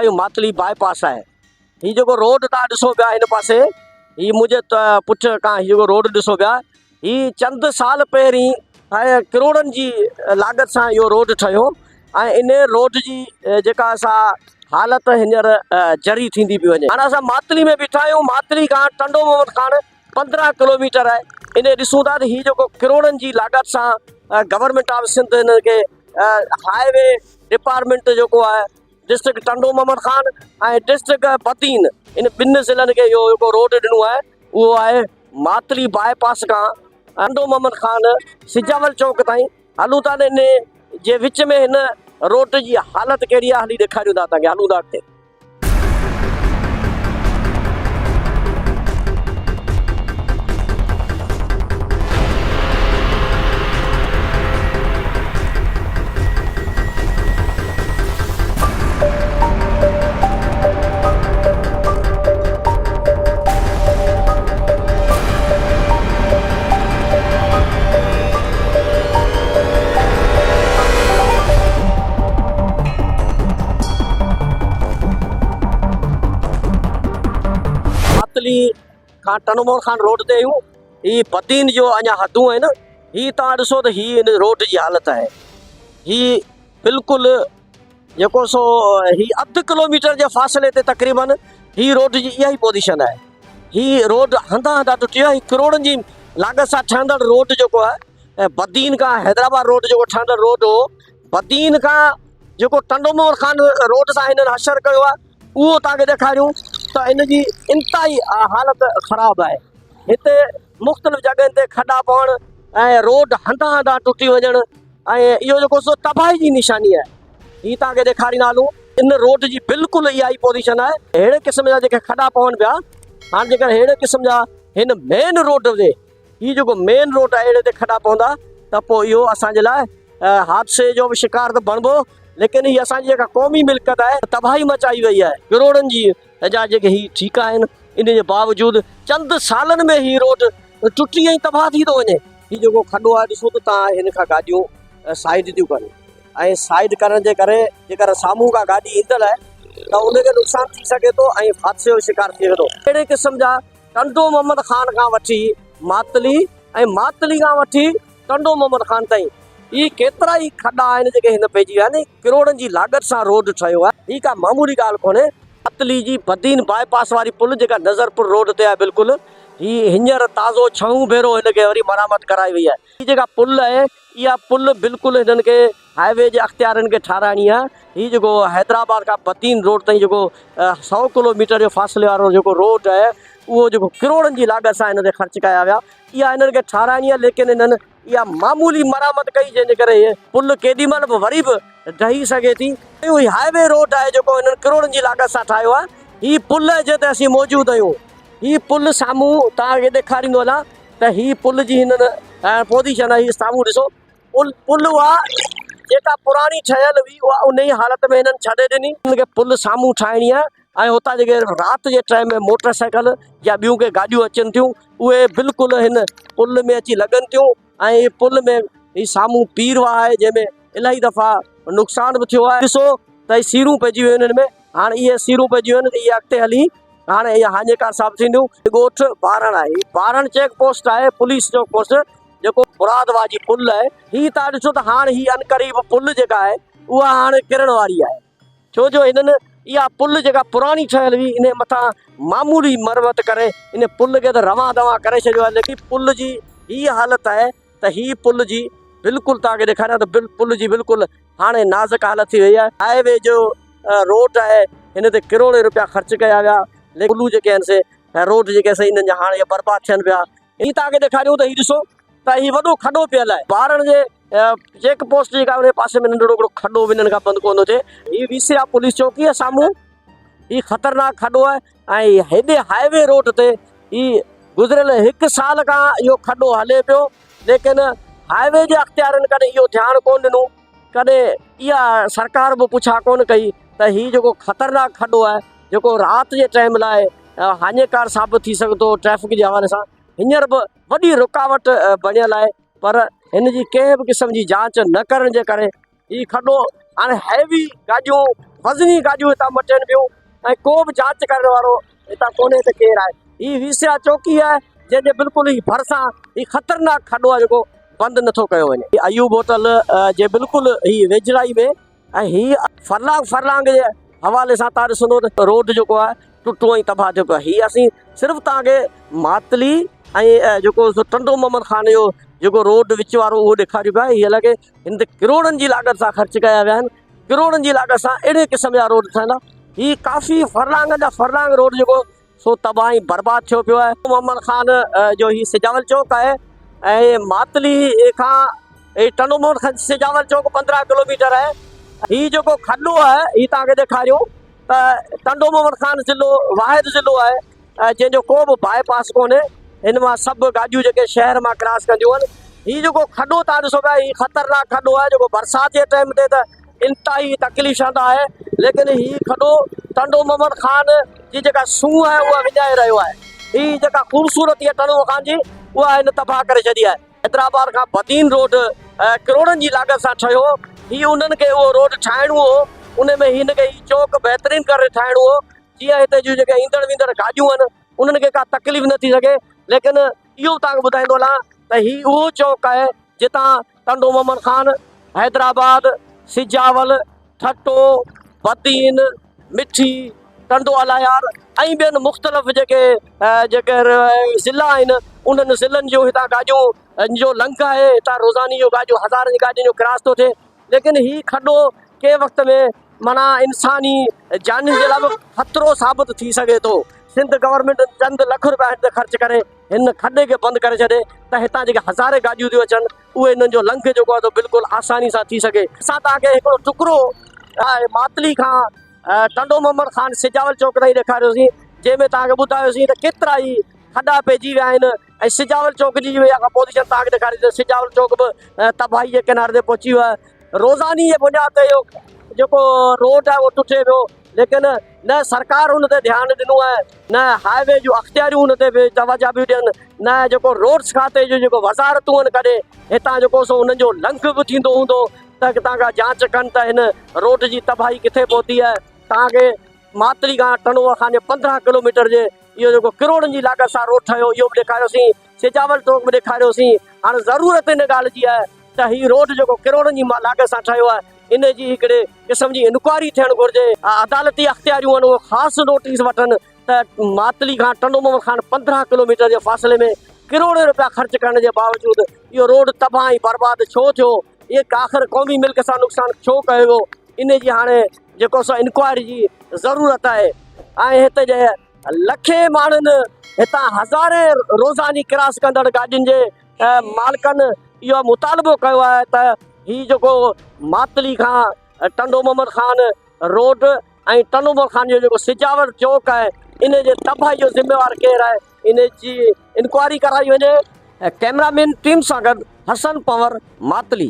اهو ماتلي باء پاس آهي. هي جيڪو روڊ توهان ڏسو پيا هن پاسي هي منهنجي پٺ کان هي جيڪو روڊ ڏسو پيا هي چند سال پهرين ڪروڙن جي لاڳت سان اهو روڊ ٺهيو ۽ ان روڊ جي جيڪا سا حالت هينئر جري ٿيندي پئي وڃي. هاڻي اسان ماتلي ۾ بيٺا آهيون ماتلي کان ٽنڊو محمد خان 15 ڪلوميٽر آهي. ان ڏسون ٿا ته هي جيڪو ڪروڙن جي لاڳت سان گورنمينٽ آف سنڌ هن کي هاء وي ڊپارٽمينٽ جيڪو آهي ڊسٽرڪٽ ٽنڊو محمد خان ۽ ڊسٽرڪٽ بدين ان ٻن ضلعن کي اهو جيڪو روڊ ڏنو آهي اهو آهي ماتلي باء پاس کان ٽنڊو محمد خان سجاول چوڪ تائين هلون ٿا ته ان جي وچ ۾ هن روڊ جي حالت ڪهڙي آهي هلي ڏيکاريون ٿا توهان کي هلون ٿا اڳتي. ماتلي کان ٽنڊومور خان روڊ تي آهيون. هي بدين جو اڃا حدون آهن. هي توهان ڏسو ته هي ان روڊ جي حالت آهي. هي بلڪل جيڪو سو هي اڌ ڪلوميٽر جي فاصلي تي تقريبن هي روڊ جي اها ئي پوزيشن آهي. هي روڊ هنڌان هنڌان ٽٽي ويو آهي. هي ڪروڙن جي لاڳت سان ٺهندڙ روڊ جيڪو آهي بدين کان حيدرآباد روڊ جيڪو ٺهندڙ روڊ هو بدين کان جيڪو ٽنڊو محمد خان روڊ سان هنن حشر ڪيو آهي اهو توهان کي ڏيکاريون ته ان جي انتهائي حالت خراب آهي. هتي مختلف جڳهين تي کڏا پوڻ ۽ روڊ هنڌان هنڌان ٽٽي وڃڻ ۽ اهو جيڪو سو تباهي جي نشاني آهي. هي توهان کي ڏيکاريندا هلون ان روڊ جي بلڪل اها ئي پوزيشن آهي. اهڙي قسم جا جيڪي کڏا پون پيا هاڻ جيڪر اهڙي قسم جا هن مين روڊ تي هي جيڪو مين روڊ آهي اهڙي تي کڏا پوندا ته پوء اهو اسان جي لاء حادثي جو به شڪار ته بڻبو ليڪن هي اسان جي جيڪا قومي ملڪيت آهي تباهي مچائي وئي آهي ڪروڙن جي جا جيڪي هي ٺيڪا آهن ان جي باوجود چند سالن ۾ هي روڊ ٽٽي ۽ تباهه ٿي ٿو وڃي. هي جيڪو کڏو آهي ڏسو ته تان هن کان گاڏيون سائيڊ ٿيون ڪن ۽ سائيڊ ڪرڻ جي ڪري جيڪر سامهون کان گاڏي ايندڙ آهي ته ان کي نقصان ٿي سگهي ٿو ۽ حادثي جو شڪار ٿي سگهي ٿو. اهڙي قسم جا ٽنڊو محمد خان کان وٺي ماتلي ۽ ماتلي کان وٺي ٽنڊو محمد خان تائين هي ڪيترا ئي کڏا آهن جيڪي هن پئجي ويا آهن. ڪروڙن جي لاڳت سان روڊ ٺهيو آهي. هي ڪا معمولي ڳالهه ڪونهي. ماتلي جي بدين باء پاس واري پل جيڪا نظرپور روڊ تي آهي بلڪل هي هينئر تازو ڇهون ڀيرو هن کي وري مرامت ڪرائي وئي آهي. هي جيڪا پل آهي اها پل بلڪل هنن کي هاء وي جي اختيارين کي ٺاراهڻي آهي. هي جيڪو حيدرآباد کان بدين روڊ تائين جيڪو سئو ڪلو ميٽر جو فاصلي وارو جيڪو روڊ آهي اهو جيڪو ڪروڙن جي لاڳت سان هن تي خرچ ڪيا ويا اها هنن کي ٺاراهڻي آهي ليڪن هنن اها معمولي مرامت ڪئي جنهن جي ڪري هيء پل ڪيڏي مهل به وري به ڊهي سگهي ٿي. اهو هي هاء وي روڊ آهي جيڪو هنن ڪروڙن جي لاڳت سان ٺاهيو آهي. هي پل آهي جنهن تي اسين موجود آهيون. هي پل سامهون توهان کي ڏيکاريندو هلان ته هي پل جي هنن پوزيشن آهي هي سامهون ڏسو پل پل اها جيڪا پراڻي ٺهيل هئي اها انهي حالت ۾ هنن ڇڏي ڏني. هنن کي پل سامهون ٺاهڻي آهي ۽ هتان جيڪي رات جي ٽائيم ۾ موٽر سائيڪل يا ٻيون ڪي گاڏيون اچن ٿيون اهي بلڪل هن پل ۾ اچي لڳن ٿيون ۽ هي پل ۾ هي سامهون پير واهه آهي جنهن ۾ الاهي دفعا نقصان به ٿيو آهي ڏسو ته هي سيرون پئجي ويون آهن هن ۾ هاڻي اهي سيرون پئجي ويون آهن اهي اڳتي هلي هاڻي اهي هاڃيڪار ثابت ٿينديون. ڳوٺ بارڻ آهي هي بارڻ چيڪ پوسٽ آهي پوليس چيڪ پوسٽ جيڪو مراد واهه جي پل آهي هي تان ڏسو ته هاڻ هي عنقريب پل جيڪا آهي اها هاڻ ڪرڻ واري آهي. ڇو جو هنن اها پل جيڪا پراڻي ٺهيل هئي انهي مٿان معمولي مرمت ڪري ان پل کي ته روان دوان ڪري ڇڏيو آهي ليڪن پل جي هي حالت آهي ته هي پل جي بلڪل توهان کي ڏيکاريان ته پل جي بلڪل هاڻي نازڪ حالت ٿي وئي آهي. هاء وي جو روڊ آهي هن تي ڪروڙين روپيا خرچ ڪيا ويا ليڪن پلون جيڪي آهن سي روڊ جيڪي آهن سي انهن جا هاڻي برباد ٿين پيا. هي توهان کي ڏيکاريون ته هي ڏسو ته هي وڏو کڏو پيل آهي ٻارڻ جي چيڪ پوسٽ جيڪا ان جي پاسي ۾ ننڍڙو هڪڙو کڏو به انهن کان بند ڪونه ٿو ٿئي. هي وي سي آ پوليس چوڪي آهي سامهون هي خطرناڪ کڏو آهي ۽ هيڏي هاء وي روڊ تي هي گذريل هڪ سال کان اهو کڏو هلي پيو ليڪن هاء وي جي اختيارين ڪڏهن اهو ڌيان ڪونه ڏنو ڪڏهن اها سرڪار به پڇا ڪونه ڪئي ته هي جيڪو خطرناڪ کڏو آهي جيڪو رات جي ٽائيم لاء هاڃيڪار ثابت ٿي سگهي ٿو ٽريفڪ جي حوالي سان هينئر به وڏي رڪاوٽ بڻيل آهي. پر هن جي ڪنهن به قسم جي جاچ نه ڪرڻ جي ڪري هي کڏو هاڻي هيوي گاڏيون وزني گاڏيون هتان مٽين پيون ۽ ڪو به جاچ ڪرڻ وارو هتان ڪونهي ته ڪير آهي. هي وي سي آر چوڪي آهي جنهن جي بلڪل ئي ڀرسان هي خطرناڪ کڏو آهي جيڪو بند نٿو ڪيو وڃي. هي ايوب هوٽل جي بلڪل هي ويجهڙائي ۾ ۽ هي فرلانگ فرلانگ جي حوالي سان تان ڏسندو ته روڊ جيڪو آهي ٽٽو ۽ تباهه ٿيو پيو آهي. هي اسين صرف توهان کي ماتلي ۽ جيڪو سو ٽنڊو محمد خان جو جيڪو روڊ وچ وارو اهو ڏيکاريو پيا. هي حالانڪه هن تي ڪروڙن جي لاڳت سان خرچ ڪيا ويا آهن. ڪروڙن جي لاڳت سان اهڙي قسم جا روڊ ٺهندا. هي ڪافي فرلانگن جا فرلانگ روڊ جيڪو سو تباهه ۽ برباد ٿيو پيو آهي. محمد خان جو هي سجاول چوڪ آهي ۽ ماتلي کان هي ٽنڊو محمد خان سجاول چوڪ 15 ڪلوميٽر آهي. هي جيڪو کڏو آهي هي توهان کي ڏيکاريون ته ٽنڊو محمد خان ضلعو واحد ضلعو آهي جنهن جو ڪو به باء پاس ڪونهي. هن مان سڀ گاڏيون جيڪي شهر مان ڪراس ڪنديون آهن. هي جيڪو کڏو توهان ڏسو پيا هي خطرناڪ کڏو آهي جيڪو برسات جي ٽائيم تي ته انتهائي تڪليف شده آهي ليڪن هي کڏو ٽنڊو محمد خان جي جيڪا سونهن آهي اها وڃائي رهيو آهي. هي جيڪا خوبصورتي آهي ٽنڊو محمد خان جي اها هن تباهه ڪري ڇڏي آهي. حيدرآباد کان بدين روڊ ڪروڙن جي لاڳت سان ٺهيو هي انهن کي اهو روڊ ٺاهڻو هو ان ۾ هن کي هي چوڪ بهترين ڪري ٺاهڻو هو جيئن هتي جون جيڪي ايندڙ ويندڙ گاڏيون آهن انهن کي ڪا تڪليف نه ٿي سگهي ليڪن اهو به توهان کي ٻڌائيندو هلان ته هي اهو چوڪ آهي جتان ٽنڊو محمد خان حيدرآباد سجاول ٺٽو بدين مٺي ٽنڊو الايار ۽ ٻين مختلف جيڪي جيڪي ضلعا آهن انهن ضلعن جون هتان گاڏيون جو لنڪ آهي هتان روزاني جو گاڏيون هزارن گاڏين جو ڪراس ٿو ٿئي ليڪن هي کڏو ڪنهن وقت ۾ معنيٰ انساني جانين جي لاء به خطرو ثابت ٿي سگهي ٿو. سنڌ گورنمينٽ چند لک روپيا هن تي خرچ ڪري هن کڏي کي بند ڪري ڇڏي ته هتان جيڪي هزارين گاڏيون ٿيون اچن اهي انهن جو لنگهه جيڪو آهي سو بلڪل آساني سان ٿي سگهي. اسان توهان کي هڪڙو ٽڪرو ماتلي کان ٽنڊو محمد خان سجاول چوڪ تائين ڏيکاريوسين جنهن ۾ توهان کي ٻڌايوسين ته ڪيترا ئي کڏا پئجي ويا آهن ۽ سجاول چوڪ جي اها پوزيشن توهان کي ڏيکاري ته سجاول چوڪ به تباهي جي ڪناري تي پهچي ويو آهي. روزاني جي بنياد تي اهو جيڪو روڊ آهي اهو ٽٽي پيو ليڪن نه سرڪار ان تي ڌيان ڏنو آهي نه هاء وي جون اختياريون ان تي به توجه پيون ڏين نه جيڪو روڊس کاتي جون جيڪو وزارتون آهن ڪڏهن هتان جيڪو سو انهن جو لنگهه به ٿيندو هوندو ته ڪٿان کان جانچ ڪن ته هن روڊ جي تباهي ڪٿي پهتي آهي توهان کي ماتلي کان ٽنڊو خان جي 15 ڪلوميٽر جي اهو جيڪو ڪروڙن جي لاڳت سان روڊ ٺهيو اهو به ڏيکاريوسين سجاول چوڪ به ڏيکاريوسين هاڻي ضرورت ان ڳالهه جي آهي ته هي روڊ جيڪو ڪروڙن جي لاڳت سان ٺهيو آهي ان جي هڪڙي قسم جي انڪوائري ٿيڻ گهرجي. عدالتي اختياريون آهن اهي خاص نوٽيس وٺن ته ماتلي کان ٽنڊو محمد خان 15 ڪلوميٽر جي فاصلي ۾ ڪروڙين روپيا خرچ ڪرڻ جي باوجود اهو روڊ تباهه ۽ برباد ڇو ٿيو اهي آخر قومي ملڪ سان نقصان ڇو ڪيو ويو ان جي هاڻي جيڪو سو انڪوائري جي ضرورت آهي ۽ هتي جي لکين ماڻهن هتان هزارين روزاني ڪراس ڪندڙ گاڏين جي مالڪن اهو مطالبو ڪيو آهي ته هي جيڪو ماتلي کان ٽنڊو محمد خان روڊ ۽ ٽنڊو محمد خان جو جيڪو سجاول چوڪ آهي ان جي تباهي جو ذميوار ڪير آهي ان جي انڪوائري ڪرائي وڃي. ڪئميرا مين ٽيم سان گڏ حسن پنور ماتلي.